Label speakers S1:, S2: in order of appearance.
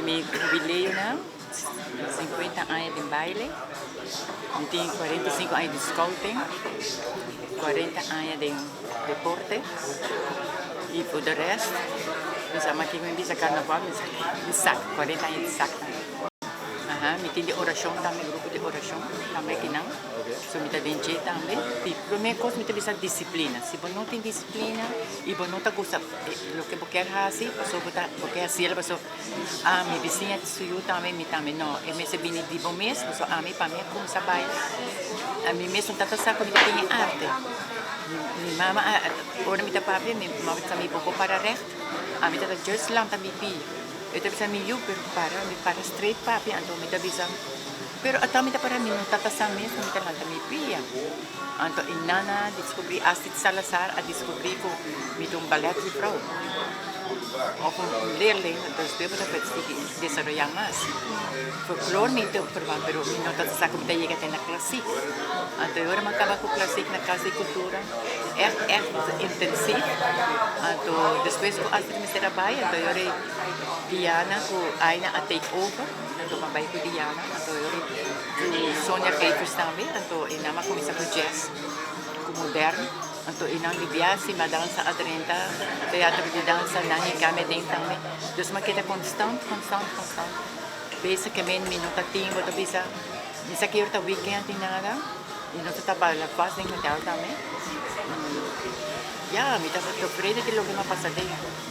S1: Mi hubileo, 50 aña di baile, mi tin 45 aña di scouting, 40 aña di deporte y for the rest, mi sa aki mi bisa carnaval, mi sa 40 aña di SAC. Mi tin di oracion tambe, grupo di oracion tambe aki no. So mi ta den tambe. E prome cos mi ta bisa disciplina. Si bo no tin disciplina y bo no ta gusta loke bo kier haci, paso bo ta bo kier haci, paso ah, mi bisiña su yu tambe, mi tambe no. E mester bini di bo mes, paso ami pa mi cuminsa baila. Ami mes no tata sa cu mi tin arte. Mi mama, ora mi ta papia, mi mama ta mi bo para recht. Ami tata just lanta mi pia. E ta bisa mi yu, pero para, mi para straight papia, anto mi ta bisa. Pero ata mi ta para mi no tata sa mes, mi ta lanta mi pia. Anto nan a descubri, Astrid Salazar a descubri cu mi ta un ballet juffrouw. Of un leerling, dus debe ta desaroya mas. Folklore mi ta verwant, pero mi no tata sa cu mi ta yega te na klassiek. Anto ora mi a caba cu klassiek na Cas di Cultura, echt, echt intensief. Anto despues cu Astrid mester a bay, anto ora Diana cu Aina a take over, anto mi a bay cu Diana, anto ora cu Sonia Gevers tambe, anto nan a cuminsa cu jazz, cu modern, anto nan di biasi mi a dansa adrenta, teatro di dansa, nan e cambia den tambe. Dus mi a keda constant, constant, constant. Bezig cu mi no ta tin, bo ta bisa, mi sa cu ta weekend y nada, y no ta baila vast den hotel tambe. Ja, mi ta tevreden di loke mi a pasa den.